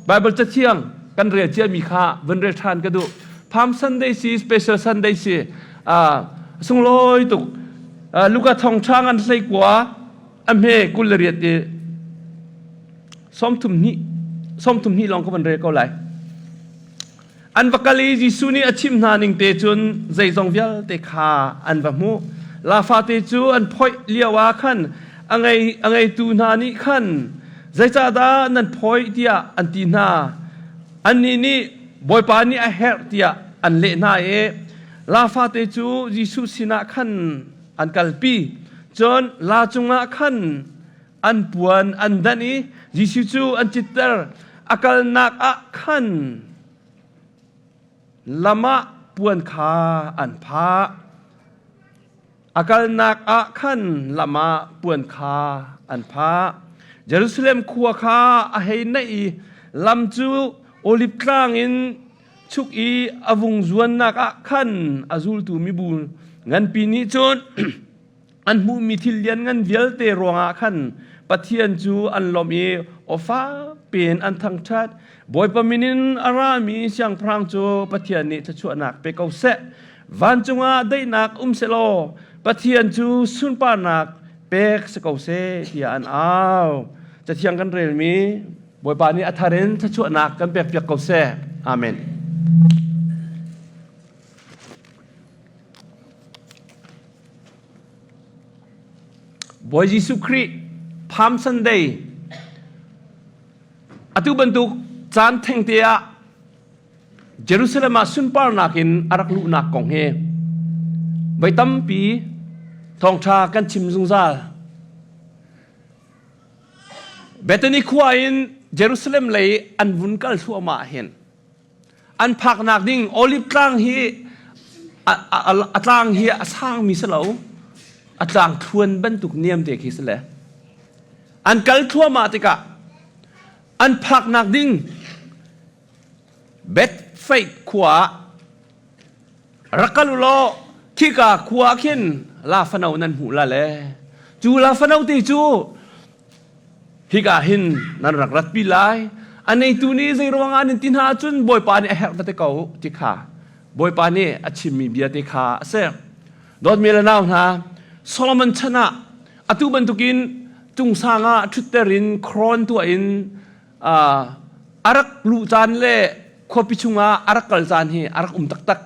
Bible cathiang kan rel ciami kha vun rel ṭhan ka duh. Palm Sunday si, Special Sunday si, sunglawi tuk. Luka thawngṭha ngan hlei kua a hme 28 i 32 lawng ka van rel ko lai. An va kal i Jesuh nih a chimh hna ning te cun zeizong vialte kha an va hmuh. La fate cu an phoih lio ah khan a ngeitu hna nih khan zeicahdah nan phoih tiah an ti hna. Annih nih Bawipa nih a herh tiah an leh hna i la fate cu Jesuh sinah khan an kalpi. Cun la cungah khan an puan an danh i Jesuh cu an citter. A kalnak ah khan lam ah puan kha an phah. A kalnak ah khan lam ah puan kha an phah. Jerusalem khua kha a hei naih i lam cu Oliv tlang in chuk i a vung zuannak ah khan a zultu mibu nganpi nih cun An hmuhmi thil lianngan vialte ruangah khan Pathian cu an lawmh i aw fak piin an thangṭhat. Bawipa min in a rami siangpahrang cu Pathian nih thluachuahnak pe ko seh. Vancung ah daihnak um sehlaw Pathian cu sunparnak pek si ko seh tiah an au. Cathiang kan relmi Bawipa nih a thar in thluachuahnak kan pekpiak ko seh. Amen. Bawi Jesuh Khrih Palm Sunday atu bantuk caan thengte ah Jerusalem ah sunparnak in a rak luhnak kong hi voi tampi thawngṭha kan chim zungzal. Bethany khua in Jerusalem lei an vun kal thluahmah hin An phaknak ding olive tlang hi a tlang hi a sangmi si lo. A tlang thluan bantuk niam te khi si le. An kal thluahmah tikah an phaknak ding Bethphage khua ah rak kal u law khika khua ah khin la fano nan hmuh la le cu la fano te cu Hika hin nan rak ratpi lai. A neitu nih zei ruangah nan ti hna ahcun Bawipa nih a herh va te ko ti kha Bawipa nih a chimmi bia te kha a si. Dawtmi le nau hna, Solomon chan ah atu bantukin tungsang ah ṭhutter in kron tuah in a rak luh caan le khuapi chungah a rak kal caan hi a rak um taktak.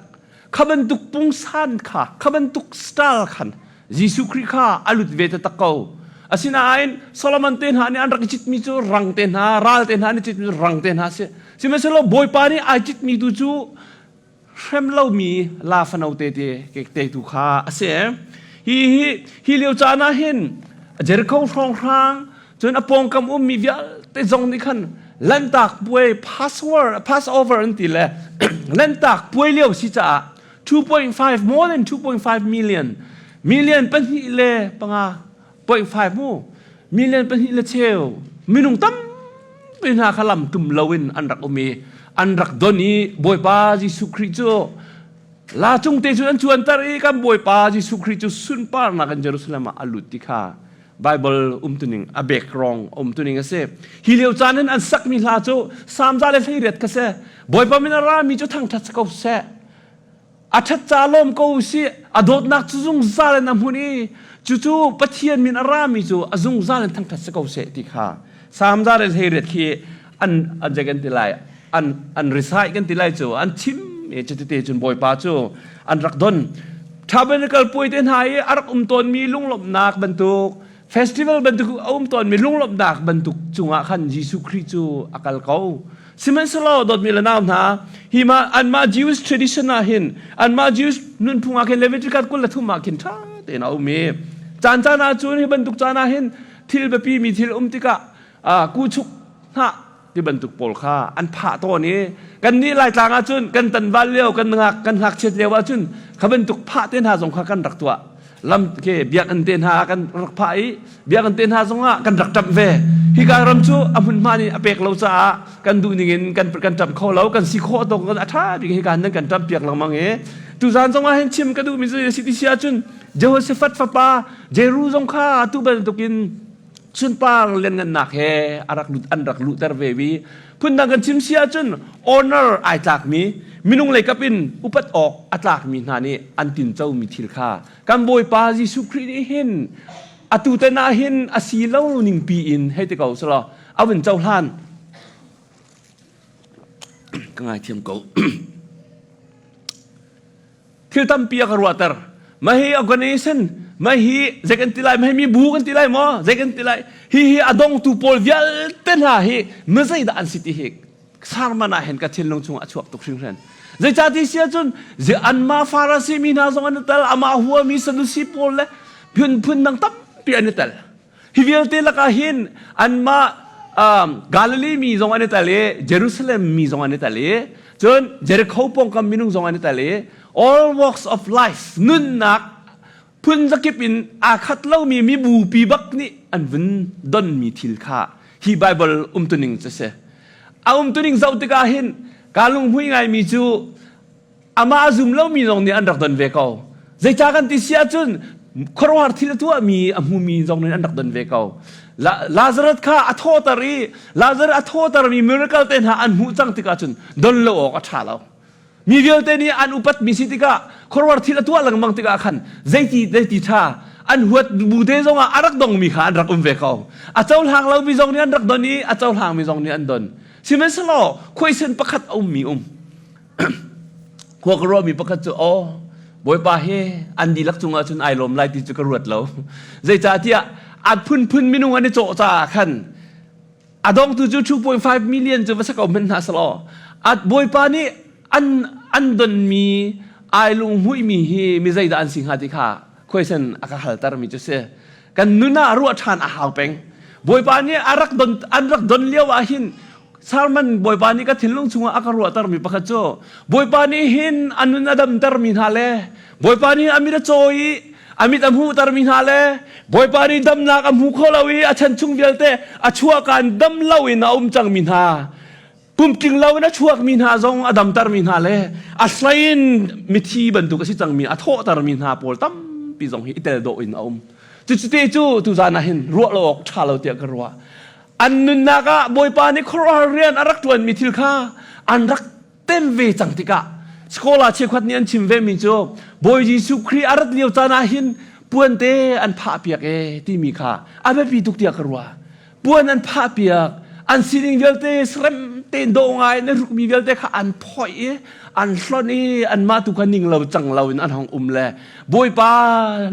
Kha bantuk pungsan kha, kha bantuk style khan Jesuh Khrih kha a lut ve taktak ko. Asinain Solomon te hna nih an rak i citmi cu rang te hna, ral te hna an i citmi cu rang te hna a si. Sihmanhsehlaw Bawipa nih ai citmi tu cu hrem lomi la fano te te te tu kha a si. Hi hi hi lio caan ah hin Jericho hrawnghrang cun a pawngkam ummi vialte zong nih khan Lantak puai Passover Passover an ti le Lantak puai lio si caah 2.5 more than 2.5 million million pahnih le panga point five mu million pahnih le cheu minung tampi hna kha lam tum loin an rak um i an rak don i Bawipa Jesuh Khrih cu la cung te cu an cuanter i kan Bawipa Jesuh Khrih cu sunparnak in Jerusalem ah a lut ti kha Bible umtuning a background umtuning a si. Hi lio caan in an sakmi hla cu Psalm 118 kha si. Bawipa min a rami cu thangṭhat ko seh. A ṭhat ca lawm ko si. A dawtnak cu zungzal in a hmun i cucu Pathian min a rami cu a zungzal in thangṭhat si ko seh ti kha Psalm 118 khi an an kan ti lai an an recite kan ti lai cu an chim e cutite cun Bawipa cu an rak don. Tabernacle puai te hna i a rak um tawnmi lunglawmhnak bantuk festival bantuk a um tawnmi lunglawmhnak bantuk cungah khan Jesuh Khrih cu a kal ko. Sihmanhsehlaw dawtmi le nau hna hi ma anmah Jewish tradition ah hin anmah Jewish nunphung ah khin Leviticus 23 ah khin ṭha tein a um i caan caan ah cun hi bantuk caan ah hin thil biapi mi thil um tikah kuchuk hnah ti bantuk pawl kha an phah tawn i kannih Laitlang ahcun kan tanval lio kan ngak kan ngakchiat lio ahcun kha bantuk phah te hna zong kha kan rak tuah lam ke biakinn te hna kan rak phah i biakinn te hna zong ah kan rak ṭamh ve hika ram cu a hmunhma nih a pek lo caah kan duh ning in kan kan ṭamh kho lo kan si khawh tawk kan a ṭha bik hika nan kan ṭamh piak lengmang i tuzan zong ah hin chim ka duhmi cu si ti si ahcun Jehoshaphat fapa Jeru zong kha atu bantukin. Sunpar lianngannak he a rak lut an rak luhter ve i phundang kan chim si ahcun honor ai tlakmi minung leikap in upat awk a tlakmi hna nih an tincomi thil kha kan Bawipa Jesuh Khrih nih hin atu te ah hin a si lo ningpi in hei ti ko selaw a vun cohlan. Ka ngaithiam ko. Thil tampi a ka ruahter. Mah hi organization, mah hi zei kan ti lai, mah hi mibu kan ti lai maw, zei kan ti lai. Hi hi a dongtu pawl vialte hna hi na zeidah an si ti hi sarman ah hin ka thinlung chungah a chuak tuk hringhran. Zeicahti si ahcun anmah Farasi mi hna zong an i tel, amah huami Sadusi pawl le phunphun dang tampi an i tel. Hi vialte lakah hin anmah um, Galilee mi zong an i tel i Jerusalem mi zong an i tel i cun Jericho pawngkam minung zong an i tel i all walks of life nunnak phun zakip in aa khat lomi mibupi bak nih an vun donmi thil kha hi Bible umtuning cu si. A umtuning zoh tikah hin kaa lunghmui ngaimi cu Amah a zum lomi zong nih an rak don ve ko. Zeicah kan ti si ahcun khuaruahhar thil a tuahmi a hmumi zong nih an rak don ve ko. Lazarus kha a thawter i Lazarus a thawtermi miracle te hna an hmuh cang tikah cun don lo awk a ṭha lo. Mi vialte nih an upatmi si tikah khuaruahhar thil a tuah lengmang tikah khan zeiti zeiti ṭha an huat bu te zongah a rak dongmi kha an rak um ve ko. A cohlang lomi zong nih an rak don i a cohlangmi zong nih an don. Sihmanhsehlaw khuaisen pakhat a ummi um. Khua ka ruahmi pakhat cu aw Bawipa hi an dihlak cungah cun ai lawm lai ti cu ka ruat lo. Zeicahtiah a phunphun minung an i cawh caah khan a dongtu cu 2.5 million cu va si ko hmanh hna selaw at Bawipa nih an an donmi ai lunghmuihmi hi mi zeidah an si hnga ti kha khuaisen a ka haltermi cu si. Kan nun ah ruah ṭhan a hau peng. Bawipa nih a rak don an rak don lio ah hin Sermon Bawipa nih ka thinlung chungah a ka ruahtermi pakhat cu Bawipa nih hin a nun a damtermi hna le Bawipa nih a mit a caw i a mit a hmuhtermi hna le Bawipa nih damnak a hmu kho lo i a chan chung vialte a chuahkan dam lo in a um cangmi hna pumtling lo in a chuakmi hna zong a damtermi hna le a hlei in mithi bantuk a si cangmi a thawhtermi hna pawl tampi zong hi i tel dawh in a um. Cucu te cu tuzan ah hin ruah lo awk ṭha lo tiah ka ruah. An nunnak ah Bawipa nih khuaruahhar rian a rak ṭuanmi thil kha an rak tem ve cang tikah scholar cheukhat nih an chim vemi cu Bawi Jesuh Khrih a rat lio caan ah hin puante an phahpiak e timi kha a biapi tuk tiah ka ruah. Puan an phahpiak, an sining vialte serem tein dawh ngai in a rukmi vialte kha an phoih i an hlonh i anmah tu kha ning lo cang lo in an hong um le Bawipa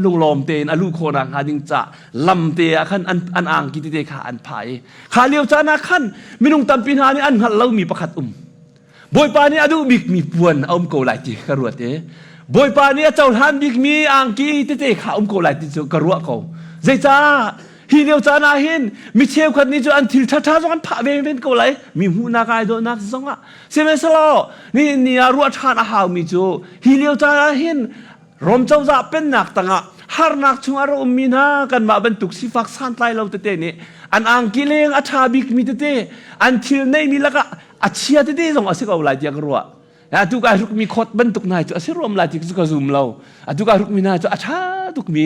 lunglawm tein a luh khawh nakhnga ding cah lamte ah khan an, an angki tete kha an phah i kha lio caan ah khan minung tampi hna nih an hngalh lomi pakhat um Bawipa nih a duh bikmi puan a um ko lai ti ka ruat i Bawipa nih a cohlan bikmi angki tete kha um ko lai ti cu ka ruah ko zeicah hi lio caan ah hin mi cheukhat nih cu an thil ṭhaṭha zong an phah ve ven ko lai mi hmuhnak ai dawhnak zong ah sihmanhsehlaw nihin ni ah ruah ṭhan a haumi cu hi lio caan ah hin Rom cozah pennak tangah harnak chungah a ummi hna kanmah bantuk sifak santlai lo tete nih an angki leng a ṭha bikmi tete an thil neihmi lakah a chia tete zong a si ko lai tiah ka ruah. Atu kai hrukmi khot bantuk hna cu a si ruam lai ti cu ka zum lo. Atu kai hrukmi hna cu a ṭha tukmi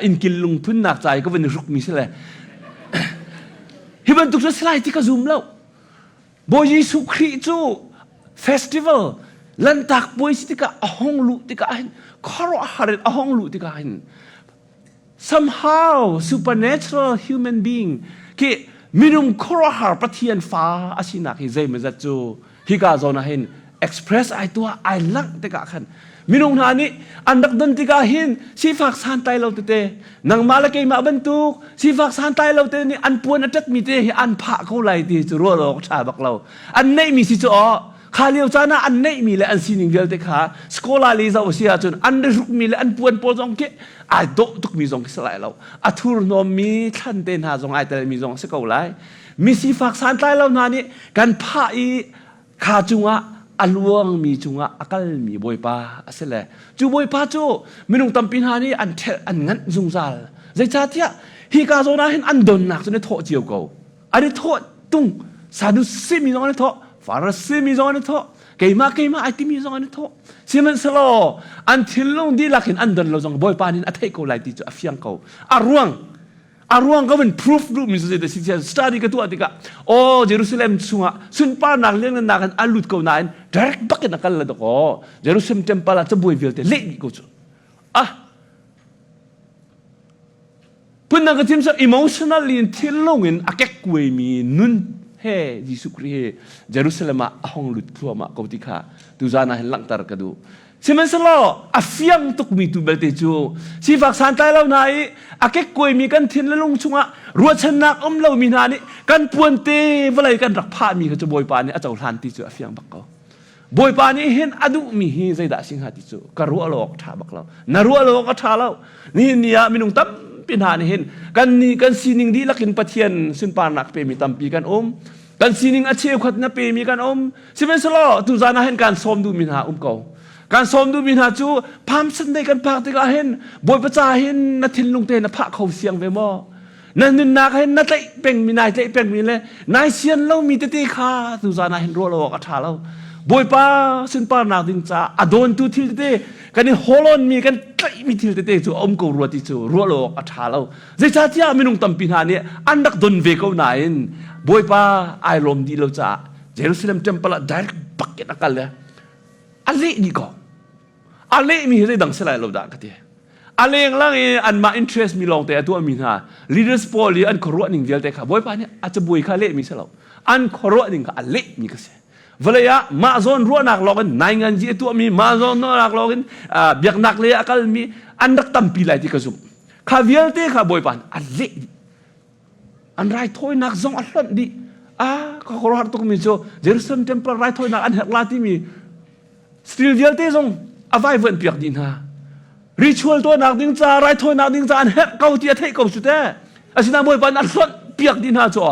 innkil lungphunnak ca i ka vun i hrukmi si le hi bantuk cu a si lai ti ka zum lo. Bawi Jesuh Khrih cu festival lantak puai si tikah a hong luh tikah hin khuaruahhar in a hong luh tikah hin somehow supernatural human being khi minung khuaruahhar Pathian fa a sinak hi zeimawzat cu hika zawn ah hin express ai tuah ai langh tikah khan minung hna nih an rak don tikah hin sifak santlai lo tete nangmah le keimah bantuk sifak santlai lo te nih an puan a ṭatmi te hi an phah ko lai ti cu ruah awk ṭha bak lo an neihmi si cu aw kha lio caan ah an neihmi le an sining vialte kha scholar le zoh si ahcun an hrukmi le an puan pawl zong khi ai dawh tukmi zong khi si lai lo a thurhnawmmi thlan te hna zong ai telmi zong si ko lai mi sifak santlai lo hna nih kan phah i kha cungah a luangmi cungah a kalmi bawipa a si le cu bawipa cu minung tampi hna nih an ṭhelh an nganh zungzal zeicahtiah hi ka zawn ah hin an donnak cu an i thawh cio ko an i thawh tung Sadusi mi zong an i thawh Farasi mi zong an i thawh keimah keimah ai timi zong an i thawh sihmanhsehlaw an thinlung dihlak in an don lo zong bawipa nih a theih ko lai ti cu a fiang ko a ruang. A ruang ka vun proof duhmi cu zeidah si tiah study ka tuah tikah aw Jerusalem chungah sunparnak lianngannak in a lut ko nain direct bak in a kal la dakaw Jerusalem temple ah cabuai vialte leh dih ko cu. Ah Phundang ka chim cu emotionally in thinlung in a kekkuaimi nun he Jesuh Khrih hi Jerusalem ah a hong lut thluahmah ko ti kha tuzan ah hin langhter ka duh. Sihmanhsehlaw a fiang tukmi tu belte cu sifak santlai lo hna i a kekkuaimi kan thin le lung chungah ruahchannak um lomi hna nih kan puante vawlei kan rak phahmi kha cu Bawipa nih a cohlan ti cu a fiang bak ko. Bawipa nih hin a duhmi hi zeidah a si hnga ti cu ka ruah lo awk ṭha bak lo. Na ruah lo awk a ṭha lo. Nihin ni ah minung tampi hna nih hin kan nih kan sining dihlak in Pathian sunparnak pemi tampi kan um. Kan sining a cheukhat na pemi kan um. Sihmanhsehlaw tuzan ah hin kan sawm duhmi hna um ko. Kan sawm duhmi hna cu Palm Sunday kan phak tikah hin Bawipa ca hin na thinlung te na phah kho siang ve maw? Na nunnak hin na tlaih pengmi nai tlaih pengmi le nai sian lomi tete kha tuzan ah hin ruah lo awk a ṭha lo. Bawipa sunparnak ding caah a dawntu thil tete kan i hawlawnmi kan tlaihmi thil tete cu a um ko rua ti cu ruah lo awk a ṭha lo. Zeicahtiah minung tampi hna nih an rak don ve ko nain Bawipa ai lawm dih lo caah Jerusalem temple ah direct bak in a kal le a leh dih ko. A lehmi hi zeidang si lai lo dah ka ti. A lenglang i anmah interest mi lawngte a tuahmi hna leaders pawl i an khuaruah ning vialte kha Bawipa nih a cabuai kha lehmi si lo. An khuaruah ning kha a lehmi ka si. Vawlei ah mah zawn ruahnak lawng in nainganzi a tuahmi, mah zawn ruahnak lawng in biaknak lei a kalmi an rak tampi lai ti ka zumh. Kha vialte kha Bawipa nih a leh dih. An raithawinak zong a hlonh dih. Ah, ka khuaruahhar tukmi cu Jerusalem temple raithawinak an herh la timi Steel vialte zong a vaivuanh piak dih hna. Ritual tuahnak ding ca, raithawinak ding ca an herh ko ti a theih ko cu te. Asinain Bawipa nih a hlonh piak dih hna cu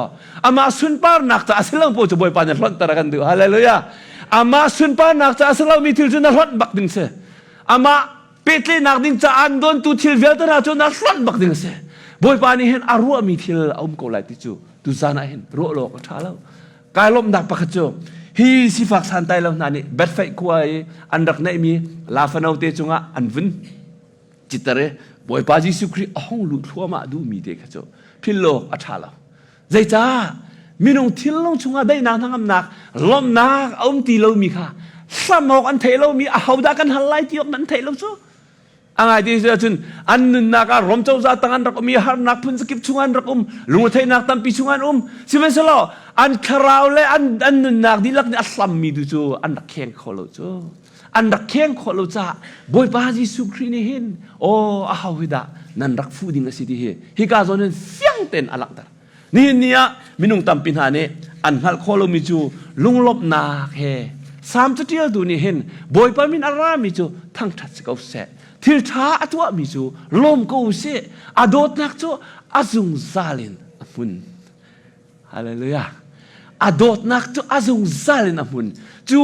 amah sunparnak ca a si lo paoh cu Bawipa nih hlonhter a kan duh. Hallelujah. Amah sunparnak ca a si lomi thil cu na hlonh bak ding si. Amah pehtlaihnak ding ca an dawntu thil vialte hna cu na hlonh bak ding a si. Bawipa nih hin a ruahmi thil a um ko lai ti cu tuzan ah hin ruah lo awk a ṭha lo. Kai lawmhnak pakhat cu hi sifak santai lo hna nih Bethphage khua i an rak neihmi lafano te cungah an vun citter i Bawipa Jesuh Khrih a hung luh thluahmah duhmi te kha cu philh a ṭha lo. Zeicah minung thinlung chungah daihnak hnangamnak lawmhnak a um ti lomi kha hlam awk an theih lomi ahodah kan hal lai ti awk nan theih lo cu. A ngai ti si ahcun an nunnak ah Rom cozah tang an rak um i harnak phun zakip chung an rak um, lungretheihnak tampi chung an um. Sihmanhsehlaw an thlarau le an, an nunnak dihlak nih a hlammi tu cu an rak kheng kho lo cu. An rak kheng khawh lo caah Bawipa Jesuh Khrih nih hin aw a ho hi dah nan rak fuh ding a si ti hi hika zawn hin fiang tein a langhter. Nihin ni ah minung tampi hna nih an hngalh khawh lomi cu lunglawmhnak he Salm caṭialtu nih hin Bawipa min a rami cu thangṭhat si ko seh. Thil ṭha a tuahmi cu lawm ko u sih. A dawtnak cu a zungzal in a hmun. Hallelujah. A dawtnak cu a zungzal in a hmun. Cu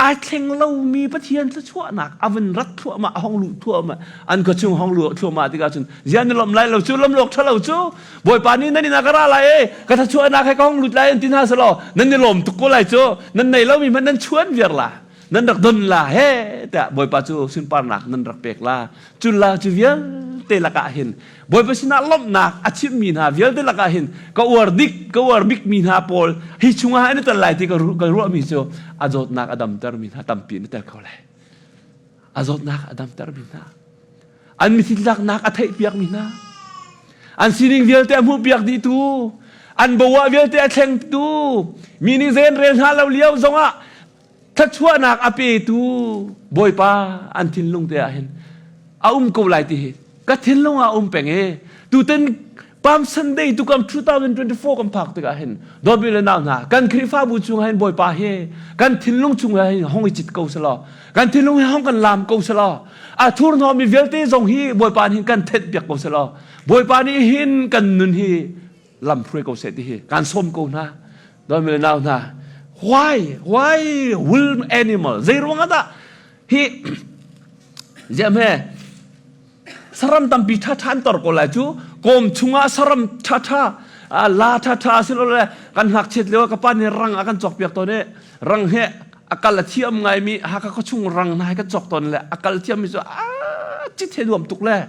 ai thleng lomi Pathian thluachuahnak a vun rat thluahmah a hong luh thluahmah an khuachung hong luh thluahmah tikah cun zian na lawm lai lo cu lawm lawk ṭha lo cu Bawipa nih nan inn ah ka ra lai e ka thluachuahnak he ka hong lut lai an ti hna selaw nan i lawm tuk ko lai cu nan nei lomi hmanh nan chuan viar la nan rak don la he tiah Bawipa cu sunparnak nan rak pek la cu la cu vialte lakah hin Bawipa sinah lawmhnak a chimmi hna vialte lakah hin ka uar dik ka uar bikmi hna pawl hi chungah an i tel lai ti ka ruahmi cu a zawtnak a damtermi hna tampi an i tel kho lai. A zawtnak a damtermi hna an mithi tlaknak a theihpiakmi hna an sining vialte a hmuhpiak dihtu an boah vialte a thlengtu mi nih zen rel hna lo lio zongah thluachuahnak a petu Bawipa an thinlung te ah hin a um ko lai ti hi ka thinlung ah um peng e tuten Palm Sunday tukam 2024 kan phak tikah hin dawtmi le nau hna kan Khrihfabu chungah hin Bawipa hi kan thinlung chungah hin hong i cit ko selaw kan thinlung hi hong kan lam ko selaw a thurhnawmmi vialte zong hi Bawipa nih kan thenh piak ko selaw Bawipa nih hin kan nun hi lam hruai ko seh ti hi kan sawm ko hna dawtmi le nau hna why why will animal zei ruang ah dah hi ziam he saram tampi ṭha ṭha an tor ko lai cu kawm chungah saram ṭha ṭha la ṭha ṭha silole kan ngakchiat lio ka pa nih rang a kan cawk piak tawn i rang he a kal a thiam ngaimi Hakha khuachung rang hna he kan cawk tawn le a kal thiammi cu a cit he nuam tuk le.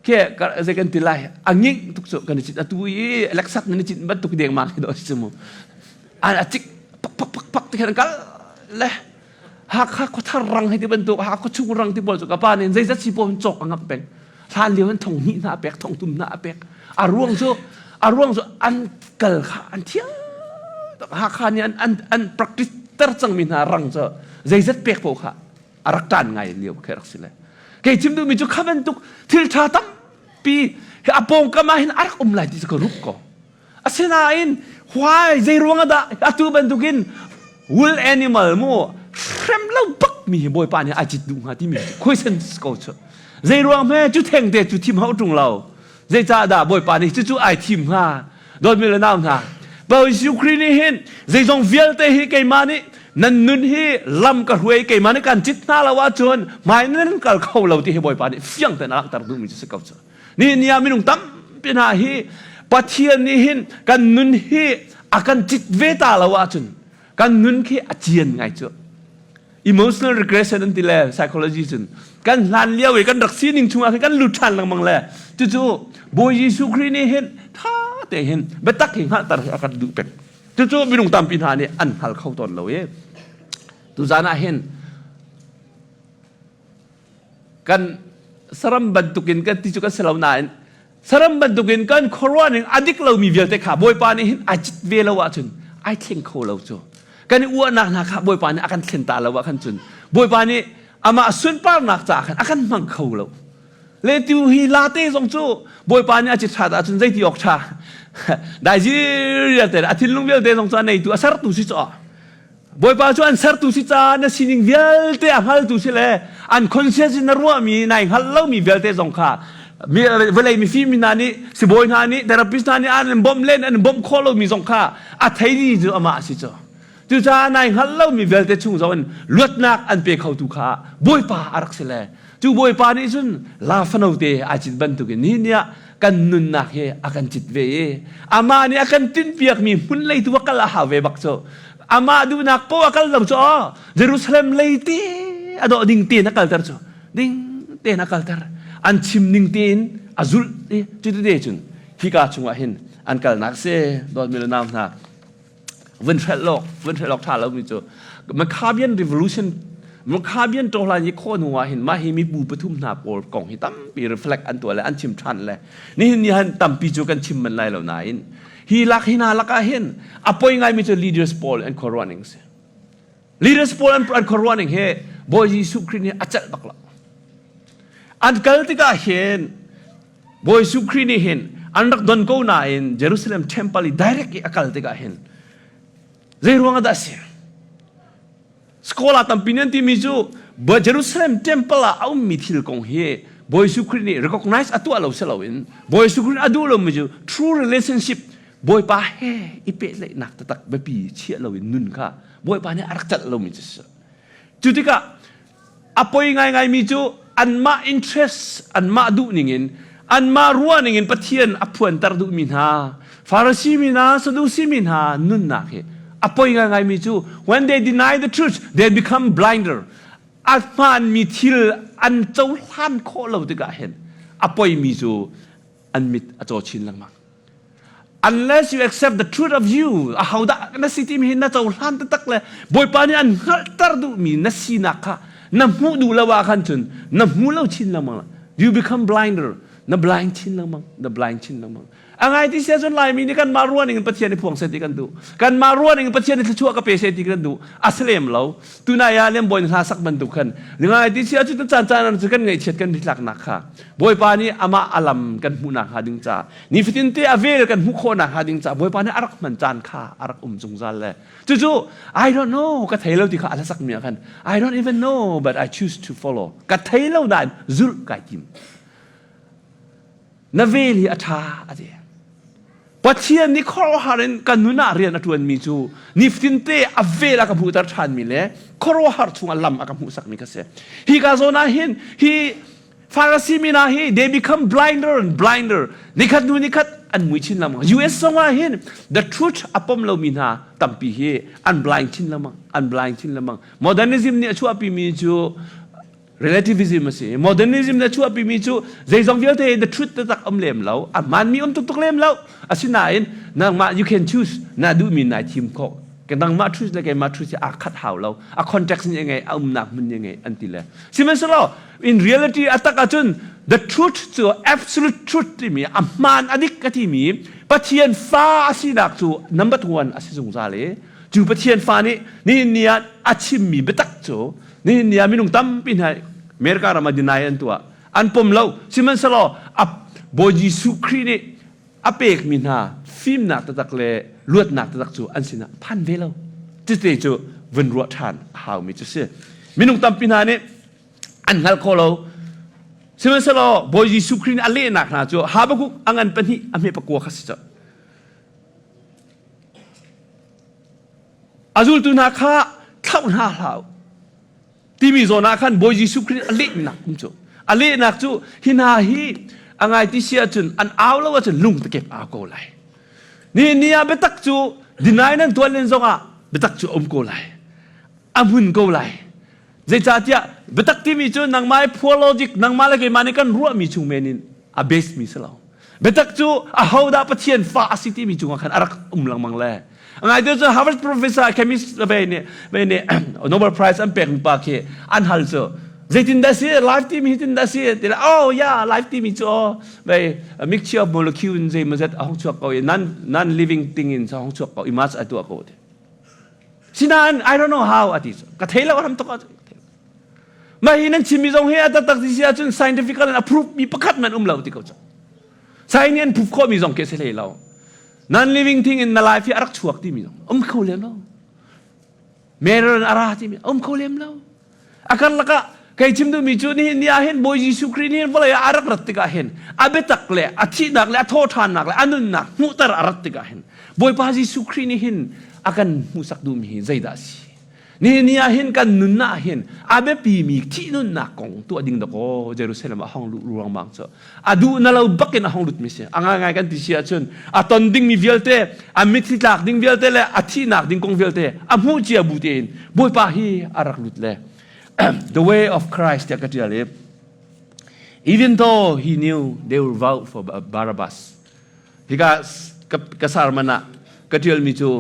Khi zei kan ti lai a nging tuk cu kan i cit atu i Lexus nan i cit bantuk dengmang hi do si mu. A cik pak pak pak pak ti khan kal le Hakha khuathar rang hei ti bantuk Hakha chung rang ti pawl cu ka pa nih zeizat si pawl cawk a ngamh peng. Hlan lio in thong hnih hna a pek thong tum hna a pek. A ruang cu a ruang cu an kal kha an thiam Hakha nih an an an practice ter cangmi hna rang cu zeizat pek paoh kha a rak ṭan ngai lio khi rak si le kei chim duhmi cu kha bantuk thil ṭha tampi a pawngkam ah hin a rak um lai ti cu ka rup ko asinain why zei ruang ah dah atu bantukin wool animal mu hrem lo bak mi hi bawipa nih a cit duh hnga timi question ko chu zei ruang hme cu theng te cu thim hau ṭung lo Zeicahdah Bawipa nih cucu ai thim hnga? Dawtmi le nau hna, Bawi Jesuh Khrih nih hin zeizong vialte hi keimah nih nan nun hi lam ka hruai keimah nih kan cit hna lo ahcun hmai nan kal kho lo ti hi Bawipa nih fiang tein a langhter duhmi cu si ko cu. Nihin ni ah minung tampi hna hi Pathian nih hin kan nun hi a kan cit ve ta lo ahcun kan nun khi a cian ngai cu. Emotional regression an ti le psychology cun kan hlan lio i kan rak sining chungah khin kan lut ṭhan lengmang le cucu Bawi Jesuh Khrih nih hin ṭha te hin biatak hi hngalhter hi a kan duh peng. Cucu minung tampi hna nih an hngal kho tawn lo i tuzan ah hin kan saram bantukin kan ti cu kan si lo nain Saram bantukin kan khuaruah ning a dik lomi vialte kha Bawipa nih hin ai cit ve lo ahcun ai thleng kho lo cu. Kan i uahnak hna kha Bawipa nih a kan thlen ta lo ah khan cun Bawipa nih amah sunparnak caah khan a kan hmang kho lo. Le tu hi late zong cu Bawipa nih a cit ṭhat ahcun zeiti awk ṭha. Daizir vialte a thinlung vialte zong cu a neitu a sertu si caw. Bawipa cu an sertu si caah na sining vialte a hngaltu si le an conscience in na ruahmi nai hngalh lomi vialte zong kha vawlei mifim mi hna nih sibawi hna nih therapist hna nih an bawmh len an bawmh khawh lomi zong kha a thei cu amah a si cu. Cucaah nai hngalh lomi vialte chung zong in luatnak an pe khotu kha Bawipa a rak si le cu Bawipa nih cun la fano te ai cit bantukin nihin ni ah kan nunnak hi a kan cit ve i amah nih a kan tinhpiakmi hmun lei tu a kal a hau ve bak cu amah duhnak poah a kal lo cu aw Jerusalem lei te a dawh ding tein a kalter cu ding tein a kalter an chim ning tein a zulh i cuti te cun hika chungah hin an kalnak si dawtmi le nau hna vun hrelh lawk vun hrelh awk ṭha lomi cu Maccabean revolution Maccabean ṭawhlan i khawh hnu ah hin mah hi mibu pathum hna pawl kong hi tampi reflect an tuah le an chim ṭhan le nihin ni han tampi cu kan chim manh lai lo nain hi lak hi hna lakah hin a poi ngaimi cu leaders pawl an khuaruah ning si leaders pawl an an khuaruah ning hi Bawi Jesuh Khrih nih a celh bak lo an kal tikah hin Bawi Jesuh Khrih nih hin an rak don ko nain Jerusalem temple i direct i a kal tikah hin zei ruang ah dah a si? Scholar tampi nih an timi cu Jerusalem temple ah a ummi thil kong hi Bawi Jesuh Khrih nih recognize a tuah lo si loin Bawi Jesuh Khrih a duh lomi cu true relationship Bawipa he i pehtlaihnak taktak biapi chiah loin nun kha Bawipa nih a rak celh lomi cu si. Cu tikah A poi ngaingaimi cu anmah interest, anmah duh ningin, anmah ruah ningin Pathian a phuanter duhmi hna, Farasi mi hna, Sadusi mi hna nunnak hi a poi ngaingaimi cu when they deny the truth, they become blinder. A hmaanmi thil an cohlan khawh lo tikah hin a poimi cu an mit a caw chin lengmang. Unless you accept the truth of you, ahodah na si timi hi na cohlan taktak le Bawipa nih an hngalhter duhmi na sinak kha na hmuh duh lo ah khan cun na hmu lo chin lengmang. You become blinder. Na blind chin lengmang. Na blind chin lengmang. A ngai ti sia cun Laimi nih kanmah ruah ning in Pathian i phuang seh ti kan duh. Kanmah ruah ning in Pathian i thluachuah ka pe seh ti kan duh. A si lem lo. Tunai ah Lianbawi hla sak bantuk khan ngai ti sia cu caan caan cu kan ngaihchiat kan ritlaknak kha Bawipa nih amah a lam kan hmuhnak hnga ding ca nifatin te a vel kan hmuh khawhnak hnga ding ca Bawipa nih a rak hman caan kha a rak um zungzal le cucu I don't know ka thei lo ti kha a hlasak mi ah khan I don't even know but I choose to follow ka thei lo nain zulh kai tim na vel hi a ṭha a ti Pathian nih khuaruahhar in kan nun ah rian a ṭuanmi cu nifatinte a vel a ka hmuhter ṭhanmi le khuaruahhar chungah lam a ka hmuhsakmi ka si. Hi ka zawn ah hin hi Farasi mi hna hi they become blinder and blinder. Nikhat hnu nikhat an mui chin lengmang. US zong ah hin the truth a pom lomi hna tampi hi an blind chin lengmang. An blind chin lengmang. Modernism nih a chuahpimi cu. Relativism a si. Modernism na chuahpimi cu zeizong vialte the truth taktak um lem lo. A hmaanmi um tuktuk lem lo. Asinain nangmah you can choose na duhmi nai thim khawh. Nangmah truth le keimah truth hi aa khat hau lo. A context nih a ngei, a umnak hmun nih a ngei an ti le. Sihmanhsehlaw in reality a tak ahcun the truth cu absolute truth timi a hmaan a dik ka timi Pathian fa a sinak cu number one a si zungzal i cu Pathian fa nih nihin ni ah a chimmi biatak cu nihin ni ah minung tampi hna America ram ah deny an tuah an pom lo sihmanhsehlaw a Bawi Jesuh Khrih nih a pekmi hna fimnak taktak le luatnak taktak cu an sinah phan ve lo cute cu vun ruah ṭhan a haumi cu si minung tampi hna nih an hngal kho lo sihmanhsehlaw Bawi Jesuh Khrih nih a lehnak hna cu Habakkuk a ngan pahnih a hme pakua kha si cu a zultu hna kha thlauh hna hlah u timi zawn ah khan Bawi Jesuh Khrih a lehnak um cu a lehnak cu hi hna hi a ngai ti si ahcun an au lo ahcun lung takep au ko lai ni ni ah biatak cu deny nan tuan len zongah biatak cu um ko lai a hmun ko lai zeicahtiah biatak timi cu nangmah poor logic nangmah le keimah nih kan ruahmi chung men in a base mi si lo biatak cu ahodah Pathian fa a si timi cungah khan a rak um lengmang le ngai te cu Harvard professor chemist ve nih ve nih Nobel Prize an pek pa khi an hal cu zeitin dah si life timi hi tin dah si ti oh yeah life timi cu oh ve mixture of molecule in zei mazat a hong chuak ko i non non living thing in hong chuak ko i mas a tuah ko ti sinain I don't know how ati ka thei lo ram tuk mah hi nan chimmi zong hi a taktak ti si ahcun scientific in approve mi pakhat man um lo ti ko cu science nih an proof khawhmi zong khi a si hlei lo non living thing in na life hi a rak chuak timi zong um kho lem lo Meron a ra timi um kho lem lo a karlak ah kei chim duhmi cu nihin ni ah hin Bawi Jesuh Khrih nih vawlei ah a rak rat tikah hin a biatak le a thihnak le a thawhṭhannak le a nunnak hmuhter a rat tikah hin Bawipa Jesuh Khrih nih hin a kan hmuhsak duhmi hi zeidah a si Nihin ni ah hin kan nunnak ah hin a biapimi thih nunnak kong tuah ding dakaw Jerusalem ah hong luh ruangmang cu a duh na lo bakin a hong lut mi si a ngaingai kan ti si ahcun a ton dingmi vialte a mitthli tlak ding vialte le a thihnak ding kong vialte a hmuh cia bu tein Bawipa hi a rak lut le the way of Christ tiah ka tial i even though he knew they will vote for Barabbas Hika ka sermon ah ka ṭialmi cu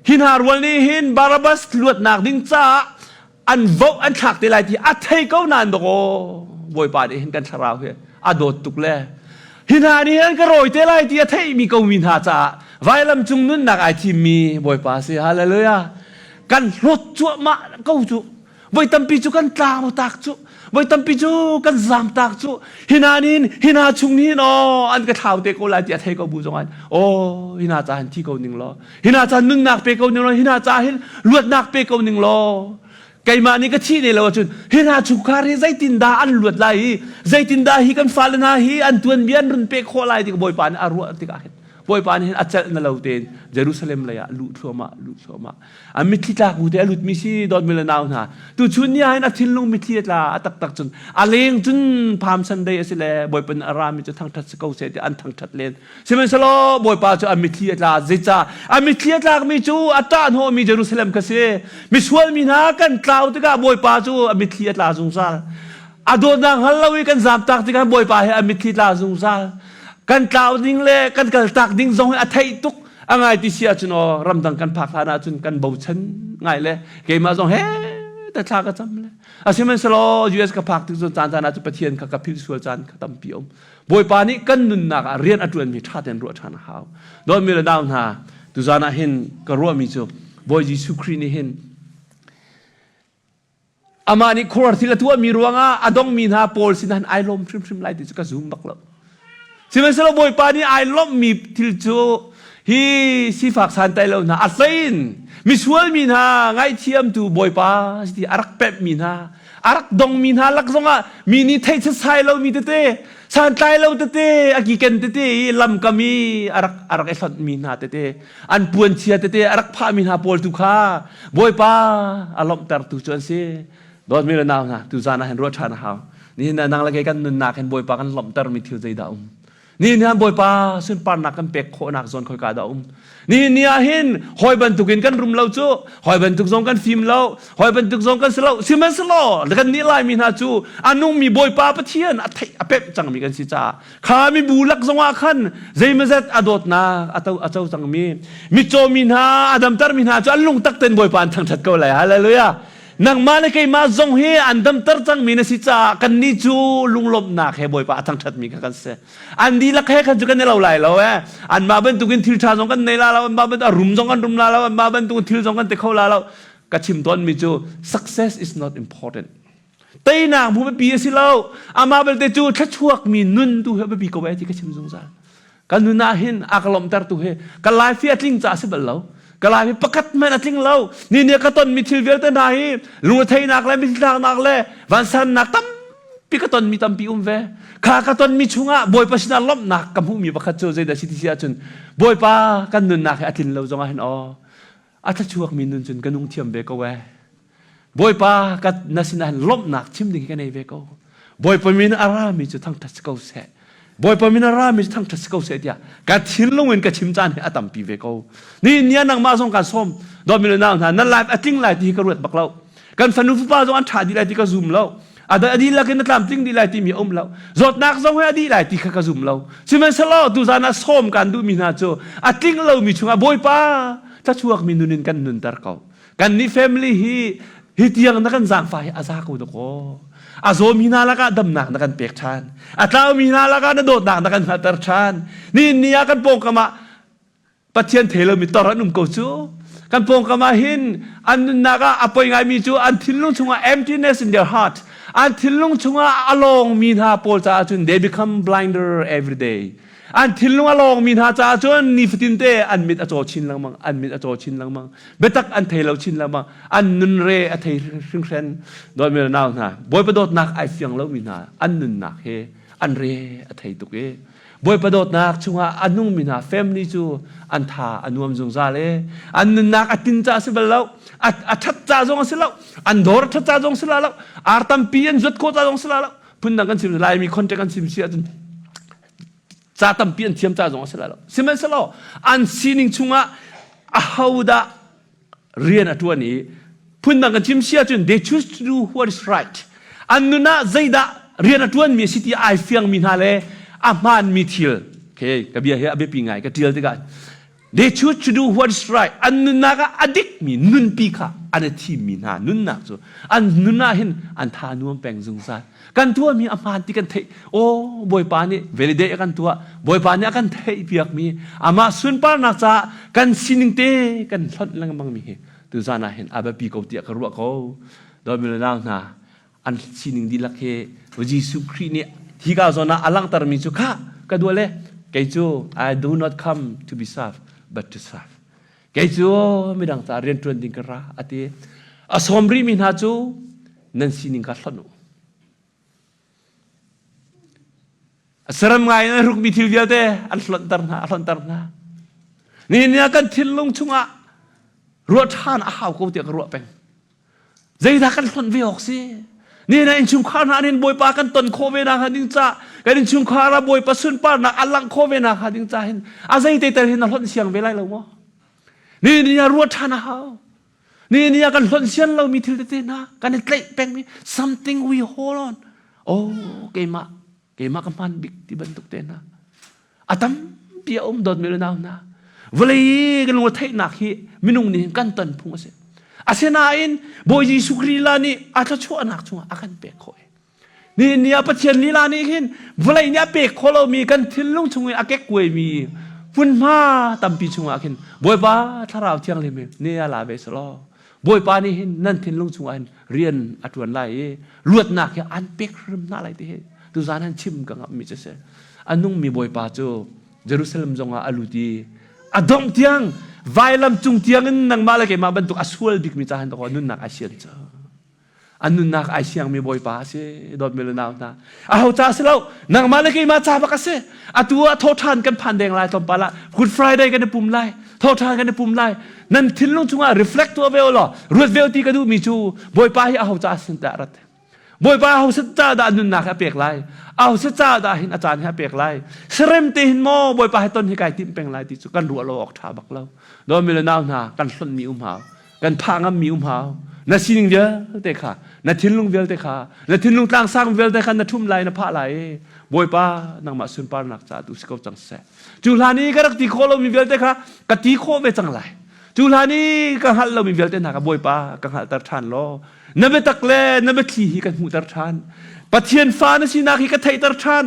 hi hna rual nih hin Barabbas luatnak ding caah an vote an thlak te lai ti a thei ko nain dawkaw Bawipa nih hin kan thlarau hi a dawt tuk le hi hna nih hin ka rawi te lai ti a theihmi ko mi hna caah vailam cung nunnak ai thimmi Bawipa si hallelujah kan hlawt cuahmah ko cu Voi tampi cu kan tlau tak cu. Voi tampi cu kan zam tak cu. Hina nin hina chung nin aw an ka thlau te ko lai ti a thei ko bu zong an aw hina ca hin thi ko ning law hina ca nunnak pe ko ning law hina ca hin luatnak pe ko ning law keimah nih ka thi ne lo ahcun hina chungkhar hi zeitin dah an luat lai i zeitin dah hi kan fale hna hi an tuanbia an run pe khawh lai ti Bawipa nih a ruah tikah hin Bawipa nih hin a celh na lo tein Jerusalem lei ah luh thluahmah luh thluahmah A mitthli tlak bu te a lutmi si dawtmi le nau hna. Tuchun ni ah hin a thinlung mitthli a tla a taktak cun a leng cun Palm Sunday a si le Bawipa nih a rami cu thangṭhat si ko seh ti an thangṭhat len. Sihmanhsehlaw Bawipa cu a mitthli a tla. Zeicah? A mitthli a tlakmi cu a ṭahhnawhmi Jerusalem kha si. Misual mi hna kan tlau tikah Bawipa cu a mitthli a tla zungzal. A dawtnak hngal lo i kan zamtak tikah Bawipa he a mitthli tla zungzal. Kan tlau ding le kan kaltak ding zong hi a theih tuk. A ngai ti si ahcun aw ramdang kan phak hlan ahcun kan bochan ngai le keimah zong he te thla ka cam le asihmanhsehlaw US ka phak tik cun caan caan ahcun Pathian kha ka philh sual caan kha tampi um Bawipa nih kan nunnak ah rian a ṭuanmi ṭha tein ruah ṭhan a hau dawtmi le nau hna tuzaan ah hin ka ruahmi cu Bawi Jesuh Khrih nih hin Amah nih khuaruahhar thil a tuahmi ruangah a dongmi hna pawl sinah hin ai lawm hrimhrim lai ti cu ka zum bak lo. Sihmanhsehlaw Bawipa nih ai lawmhmi thil cu hi sifak santlai lo hna a hlein misual mi hna ngaihthiamtu Bawipa ti a rak pemhmi hna a rak dongmi hna lak zongah mi nih theih setsai lomi tete santlai lo tete a kiken tete i lamkam i a rak a rak i hlonhmi hna tete an puanchia tete a rak phahmi hna pawl tu kha Bawipa a lawmhtertu cu an si. Dawtmi le nau hna, tuzaan ah hin ruah ṭhan a hau. Nihin ah nang le kei kan nunnak hin Bawipa kan lawmhtermi thil zeidah um? Ni ni ah Bawipa sunparnak kan pek khawhnak zawn khoika dah um. Ni ni ah hin hawi bantukin kan rum lo cu, hawi bantuk zong kan fim lo, hawi bantuk zong kan si lo. Sihmanhsehlaw kan nih Laimi hna cu a nungmi Bawipa Pathian a theih a pemh cangmi kan si caah kha mibu lak zongah khan zeimazet a dawtnak a to a co cangmi mitcaw mi hna a damtermi hna cu an lungtak tein Bawipa an thangṭhat ko lai. Hallelujah. Nangmah le keimah zong hi an damter cangmi na si caah kannih cu lunglawmhnak he Bawipa a thangṭhatmi kha kan si. An dihlak he khan cu kan i lo lai lo eh. Anmah bantukin thil ṭha zong kan nei la lo, anmah bantuk a rum zong kan rum la lo, anmah bantukin thil zong kan ti kho la lo. Ka chim tawnmi cu success is not important. Teinak hmu biapi a si lo. Amah belte cu thluachuakmi nun tu hi a biapi ko eh ti ka chim zungzal. Kan nun ah hin a ka lawmhtertu hi ka life hi a tling caah a si bal lo. Ka life hi pakhat hmanh a tling lo. Ni nih ka tonmi thil vialte hna hi lungretheihnak le mithlaknak le vansannak tampi ka tonmi tampi um ve. Kha ka tonmi chungah Bawipa sinah lawmhnak ka hmuhmi pakhat cu zeidah si ti si ahcun Bawipa kan nunnak hi a tlin lo zongah hin aw a thluachuakmi nun cun ka nung thiam ve ko ee. Bawipa ka na sinah hin lawmhnak chim ding hi ka nei ve ko. Bawipa min a rami cu thangṭhat si ko seh. Bawipa min a rami cu thangṭhat si ko seh tiah ka thinlung in ka chim caan hi a tampi ve ko. Ni ni ah nangmah zong kaan sawm. Dawtmi le nau hna, nan life a tling lai ti hi ka ruat bak lo. Kan fanu fapa zong an ṭha dih lai ti ka zum lo. A a dihlak in a tlamtling dih lai timi a um lo. Zawtnak zong hi a dih lai ti kha ka zum lo. Sihmanhsehlaw tuzan ah sawm kaan duhmi hna cu a tling lomi chungah Bawipa thluachuakmi nun in kan nunter ko. Kan nih family hi hi tiang na kan zaangfah hi a za ko dakaw. A zawmi hna lakah damnak na kan pek ṭhan. A tlaumi hna lakah na dawtnak na kan hngalhter ṭhan. Nihin ni ah kan pawngkam ah Pathian thei lomi tor an um ko cu. Kan pawngkam ah hin an nunnak ah a poi ngaimi cu an thinlung chungah emptiness in their heart. An thinlung chungah a lawngmi hna pawl caah cun they become blinder every day. An thinlung a lawngmi hna caah cun nifatin te an mit a caw chin lengmang, an mit a caw chin lengmang. Biatak an thei lo chin lengmang, an nun re a thei hringhren. Dawtmi le nau hna, Bawipa dawtnak ai fiang lomi hna an nunnak hi an re a thei tuk i Bawipa dawtnak chungah a nungmi hna family cu an tha a nuam zungzal i an nunnak a tin ca a si bal lo, a ṭhat ca zong a si lo, an dawr a ṭhat ca zong si la lo, ar tampi an zuat khawh ca zong si la lo. Phundang kan chim Laimi contact kan chim si ahcun ca tampi an thiam ca zong a si lai lo sihmanhsehlaw an sining chungah ahodah rian a ṭuan i phundang kan chim si ahcun they choose to do what is right an nun ah zeidah rian a ṭuanmi a si ti ai fiangmi hna le a hmaanmi thil okay ka bia hi a biapi ngai ka ṭial tikah They choose to do what is right. An nunnak ah a dikmi nunpi kha an i thimmi hna nunnak cu an nun ah hin an tha nuam peng zungzal. Kan tuahmi a hmaan ti kan theih. Aw Bawipa nih validate a kan tuah. Bawipa nih a kan theihpiakmi amah sunparnak caah kan sining te kan hlonh lengmangmi hi tuzan ah hin a biapi ko tiah ka ruah ko. Dawtmi le nau hna, an sining dihlak hi Jesuh Khrih nih hika zawn ah a langhtermi cu kha ka dua le kei cu I do not come to be served but to serve kei cu midang ca rian ṭuan ding ka ra a ti a sawm rihmi hna cu nan sining kha hlonh u a saram ngai in an hrukmi thil vialte an hlonhter hna a hlonhter hna nihin ah kan thinlung chungah ruah ṭhan a hau ko tiah ka ruah peng Zeidah kan hlonh ve awk si? Nihin ah innchungkhar hna nih Bawipa kan ton khawh ve nakhnga ding ca kan innchungkhar ah Bawipa sunparnak a langh khawh ve nakhnga ding ca hin a zeite tel hin na hlonh siang ve lai lo maw? Nihin ni ah ruah ṭhan a hau. Nihin ni ah kan hlonh sian lomi thil tete hna kan i tlaih pengmi something we hold on. Oh, keimah keimah ka hmaan bik ti bantuk te hna a tampi a um dawtmi le nau hna vawlei kan lung theihnak hi minung nih kan ton phung a si asinain Bawi Jesuh Khrih la nih a thluachuahnak chungah a kan pek khawh ni ni ah Pathian lila nih hin vawlei nih a pek khawh lomi kan thinlung chung i a kekkuaimi hmunhma tampi chungah khin Bawipa Thlarau Thianghlim hi ni a la ve selaw Bawipa nih hin nan thinlung chungah hin rian a ṭuan lai i luatnak hi an pek hrim hna lai ti hi tuzan han chim ka ngamhmi cu si. A nungmi Bawipa cu Jerusalem zongah a lut i a dongh tiang vailam cung tiang in nangmah le keimah bantuk a sual bikmi ca hin nunnak ai sian cu. An nunnak ai siangmi Bawipa a si dawtmi le nau hna. Aho ca si lo nangmah le keimah ca bak a si. Atu ah thawṭhan kan phan deng lai tlawmpal ah Good Friday kan i pum lai thawṭhan kan i pum lai nan thinlung chungah reflect tuah ve law ruat ve ti ka duhmi cu Bawipa hi aho ca sin dah rat. Bawipa ho set ca dah nunnak hi a pek lai? Aho set ca dah hin a caan hi a pek lai? Serem te hin maw Bawipa he ton hi kai timh peng lai ti cu kan ruah lo awk ṭha bak lo. Dawmi le nau hna kan hlonhmi um hau. Kan phah ngammi um hau. Na sining vialte kha, na thinlung vialte kha, na thinlung tlangsang vialte kha na ṭhum lai, na phah lai i Bawipa nangmah sunparnak caah tu si ko cang seh. Cu hlan i ka rak ti khawh lomi vialte kha ka ti khawh ve cang lai. Cu hlan i ka hngalh lomi vialte hna kha Bawipa ka hngalhter ṭhan law na biatak le na biathli hi ka hmuhter ṭhan. Pathian fa na sinak hi ka theihter ṭhan.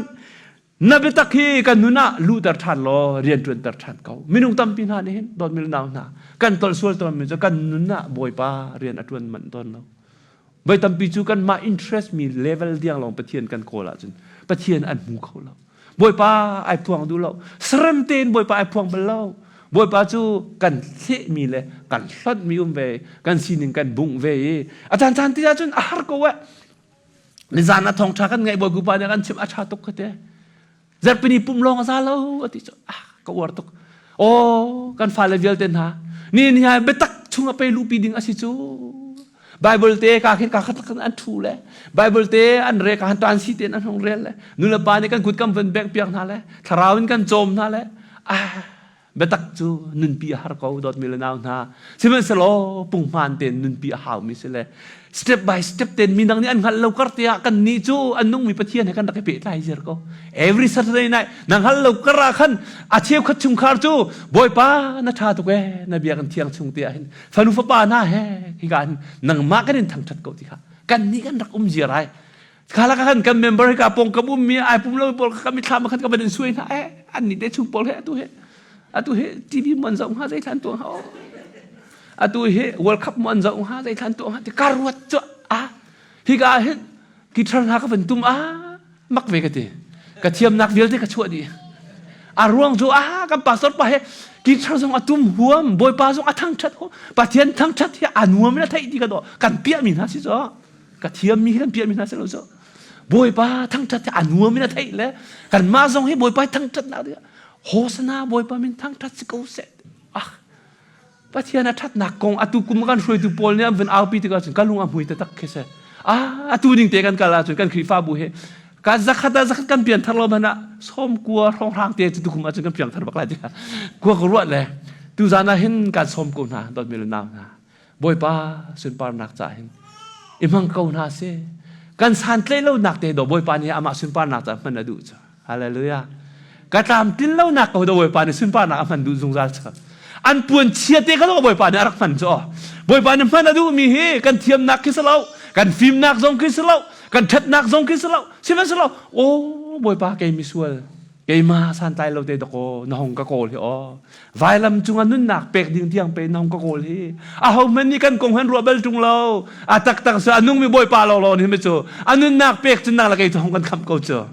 Na biatak hi ka nun ah luhter ṭhan law rian ṭuanter ṭhan ko. Minung tampi hna nih hin dawtmi le nau hna kan tolh sual tawnmi cu kan nun ah Bawipa rian a ṭuan manh tawn lo. Voi tampi cu kanmah interest mi level tiang lawng Pathian kan kawl ahcun Pathian an hmu kho lo. Bawipa ai phuang duh lo. Sarem tein Bawipa ai phuang bal lo. Bawipa cu kan thlehmi le kan hlonhmi um ve, kan sining kan bungh ve i a caan caan ti ahcun a har ko eh. Nizan ah thawngṭha kan ngaih bawipa nih kan chimh a ṭha tuk ka ti. Zarhpini pum lawng a za lo a ti cu ah ka uar tuk. Aw kan fale vialte hna ni ni hai biatak chung a pe luhpi ding a si cu. Bible te ka khin ka khat kan an thu le Bible te an re ka han tan si ten an hong rel le nu le pa nih kan kut kan van bek piak hna le thlarau in kan cawm hna le ah biatak cu nunpi a har ko dawtmi le nau hna sihmanhsehlaw punghman tein nunpi a haumi si le step by step tein mi dang nih an hngalh lo kar te ah kan nih cu an nungmi Pathian he kan rak i pehtlai ziar ko every Saturday night na hngal lo kar ah khan a cheukhat chungkhar cu Bawipa na ṭha tuk ee na biakinn thiang chung te ah hin fanu fapa hna he hika hin nangmah kan in thangṭhat ko ti kha kan nih kan rak um ziar ai kha lak khan kan member hi ka pong kam ummi ai pum lo pawl ka mithlam khan ka van in suai hna eh an nih te chung pawl he atu he atu he TV mon zoh hnga zei thlan tuang ha atu hi World Cup mon zoh hnga zei thlan tuang ha ti ka ruat chu a hi ka hin guitar hna ka van tum a mak ve ka ti ka thiamnak vialte ka chuah dih a ruang cu a kan pastor pa he guitar zong a tum huam bawipa zong a thangthat ho pathian thangthat hi a nuam in a theih ti ka do kan piah mi hna si cu ka thiammi hi kan piahmi hna si lo cu bawipa thangṭhat hi a nuam in a theih le kanmah zong hi bawipa thangṭhatnak ding hosana bawipa min thangṭhat si ko seh ah pathian a ṭhatnak kong atu kum kan hruaitu pawl nih an vun aupi tikah cun ka lung a hmui taktak khi si ah atu ning te kan kal ahcun kan Khrihfabu hi ka zakhat ah zakhat kan pian thar lo hmanh ah sawm kua hrawnghrang te cu tukum ahcun kan piang thar bak lai tiah kua ka ruat le tuzan ah hin kan sawm ko hna dawtmi le nau hna Bawipa sunparnak ca hin i hmang ko hna sih. Kan santlaih lonak te do Bawipa nih amah sunparnak ca hman a duh cu. Hallelujah. Ka tlamtlin lonak ko do Bawipa nih sunparnak a hman duh zungzal cu. An puan chia te kha do Bawipa nih a rak hman cu. Bawipa nih hman a duhmi hi kan thiamnak khi si lo, kan fimnak zong khi si lo, kan ṭhatnak zong khi si lo. Sihmanhsehlaw, aw Bawipa kei misual keimah santlai lo te dakaw na hong ka kawl hi aw vailam cungah nunnak pek ding tiang pe na hong ka kawl hi aho hmanh nih kan kong han ruah bal ṭung lo a taktak cu a nungmi bawipa law nih cu a nunnak pek cu nang le kei cu hong kan khamh ko cu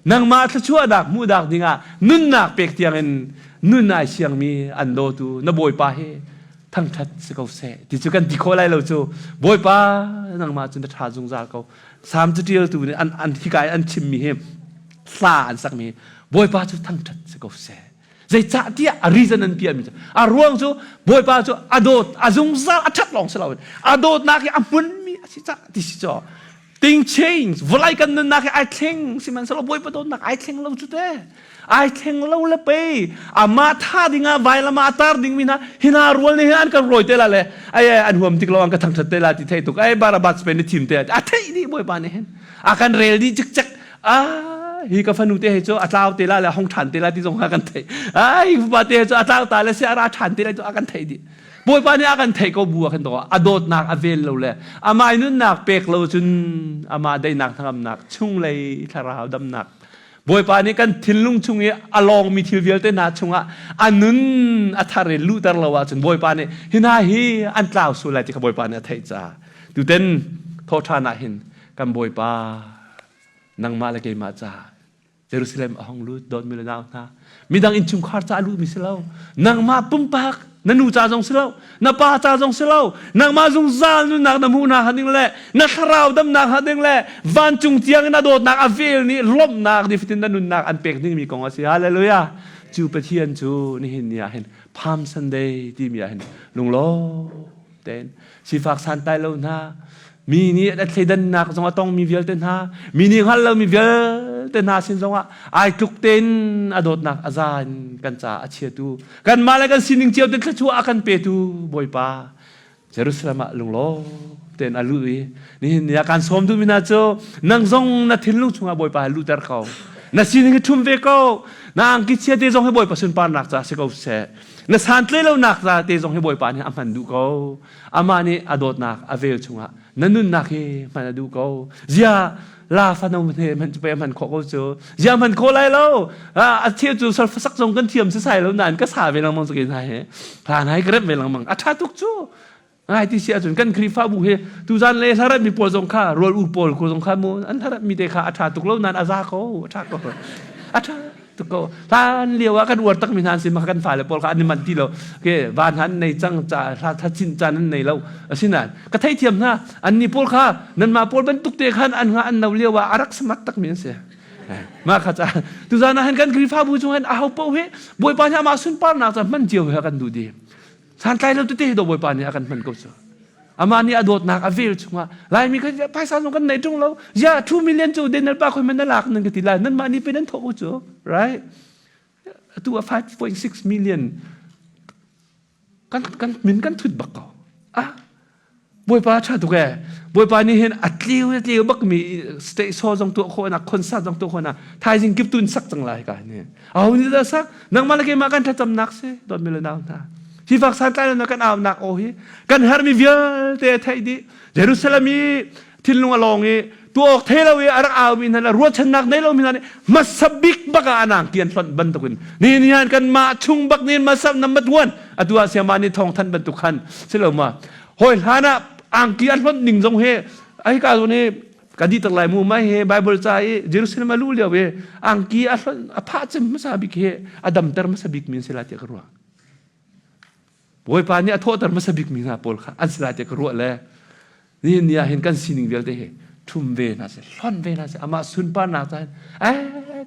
nangmah thluachuahnak hmuhnak dingah nunnak pek tiangin nun ai siangmi an dawtu na bawipa hi thangṭhat si ko seh ti cu kan ti khawh lai lo cu bawipa nangmah cu na ṭha zungzal ko Salm caṭialtu nih an an hika i an chimmi hi hla an sakmi Bawipa cu thangṭhat si ko seh. Zeicahtiah a reason an piahmi cu a ruang cu Bawipa cu a dawt a zungzal a ṭhat lawng si loin a dawtnak hi a hmunmi a si cah ti si cu thing change vawlei kan nunnak hi ai thleng sihmanhsehlaw Bawipa dawtnak ai thleng lo cu te ai thleng lo le pei amah tha dingah vailam ah a tar dingmi hna hi hna rual nih hin an kan rawi te la le ai an huam tik lo an ka thangthat te la ti thei tuk ai Barabbas pe ni thim te a theih dih bawipa nih hin a kan rel dih cikcek a hi ka fanu te he cu a tlau te la le hong ṭhan te la ti zong a kan theih ai fapa te he cu a tlau ta le si a ra ṭhan te la cu a kan theih dih bawipa nih a kan theih ko bu a kan a dawtnak a vel lo le amah nunnak pek lo cun amah daihnak hnangamnak chunglei thlarau damnak Bawipa nih kan thinlung chung i a lawngmi thil vialte hna chungah a nun a thar i luhter lo ahcun Bawipa nih hi hna hi an tlau sual lai ti kha Bawipa nih a theih caah tuten thawhṭhan ah hin kan Bawipa nangmah le keimah caah Jerusalem a hong lut dawtmi le nau hna midang innchungkhar ca a luhmi si lo nangmah pumpak na nu ca zong si lo na pa ca zong si lo nangmah zungzal nunnak na hmuh nak ding le na thlarau damnak ha ding le vancung tiang in a dawtnak a vel nih lawmhnak nifatin na nunnak an pek dingmi kong a si hallelujah cu pathian cu nihin ni ah hin Palm Sunday timi ah hin lunglawm tein sifak santlai lo hna. Mi nih a thleidannak zong a tongmi vialte hna, mi nih hngal lomi vialte hna sin zongah ai tluk tein a dawtnak a za in kan caah a chiatu, kanmah le kan sining cio te thluachuah a kan petu Bawipa Jerusalem ah lunglawm tein a luh i nihin ni ah kaan sawm duhmi hna cu nang zong na thinlung chungah Bawipa hi luhter ko. Na sining hi ṭhum ve ko. Na angki chia te zong hi Bawipa sunparnak caah si ko seh. Na santlai lonak ca te zong hi Bawipa nih a hman duh ko. Amah nih a dawtnak a vel chungah na nunnak hi hman a duh ko. Zia la fano he hman pe hman khawh ko cu. Zia hman khawh lai lo. A thil cu sak zong kan thiam sisai lo nain ka sa ve lengmang cu hna he. Hla hna hi ka rep ve lengmang. A ṭha tuk cu. Ngai ti si ahcun kan Khrihfabu hi tuzan le hlarat mi pawl zong kha rual u pawl ko zong kha mu an hlarat mi te kha a ṭha tuk lo nain a za ko. A ṭha ko. A ṭha tuk ko hlan lio ah kan uar tak mi hna an si ma kan fale pawl kha an i manh ti lo ke van han nei cang ca hla thachin caan an nei lo asinain ka theithiam hna an ni pawl kha nanmah pawl bantuk te khan an nga an no lio ah a rak smart tak mi an si mah kha ca tuzan ah hin kan Khrihfabu chung hin aho paoh hi Bawipa nih amah sunparnak ca hman cio hi kan duh dih santlai lo tete do Bawipa nih a kan hman ko cu amah nih a dawtnak a vel chungah Laimi kan phaisa zong kan nei ṭung lo ya 2 million cu Daniel pa khoi man na lak nan ka ti lai nan mah nih pe nan thawh ko cu right atu a 5.6 million kan kan min kan thut bak ko ah Bawipa ṭha tuk ee Bawipa nih hin a tliu a tliu bak mi state show zong tuah khawh nak concert zong tuah khawh nak thaizing kip tun sak cang lai ka ni aho nih dah sak nangmah le keimah kan thlacamnak si dawtmi le nau hna sifak santlai lo kan aunak aw hi kan herhmi vialte a theih dih Jerusalem i thinlung a lawng i tuah awk thei lo i a rak aumi hna le ruahchannak nei lomi hna nih hmasa bik bak ah anang ti an hlonh bantukin ni ni han kan mah chung bak nin hmasa number one atu ah siama nih thawng thanh bantuk khan si lo ma hawi hlan ah angki an hlonh ning zong he ai ka zon hi ka di tak lai mu mai he Bible ca i Jerusalem a lu lio i angki a hlonh a phah cem hmasa bik he a damter hmasa bik mi an si lai tiah ka ruah Bawipa nih a thawhter hmasa bik mi hna pawl kha an si lai tiah ka ruah le nihin ni ah hin kan sining vialte hi ṭhum ve hna seh hlon ve hna seh amah sunparnak ca hin eh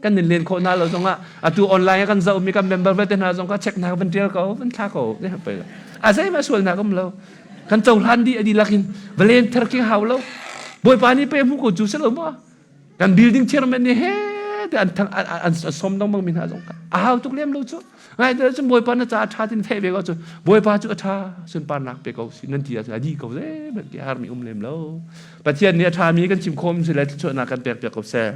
kan in len khawh hna lo zongah atu online ah kan zohmi kan member vialte hna zong kha check hna van ṭial ko van thla ko a zeihmah sual hna um lo kan cohlan dih a dihlak in va len ther khi hau lo Bawipa nih pe hmu ko cu si lo maw kan building chairman nih he te an thang an som lengmang mi hna zong kha a hau tuk lem lo cu ngai te cun Bawipa na ca a ṭha tin theih ve ko cu Bawipa cu a ṭha sunparnak pe ko si nan ti ahcun a di ko ze ban ki har mi um lem lo Pathian nih a ṭha mi kan chim khawm si le thluachuahnak kan pek piak ko seh.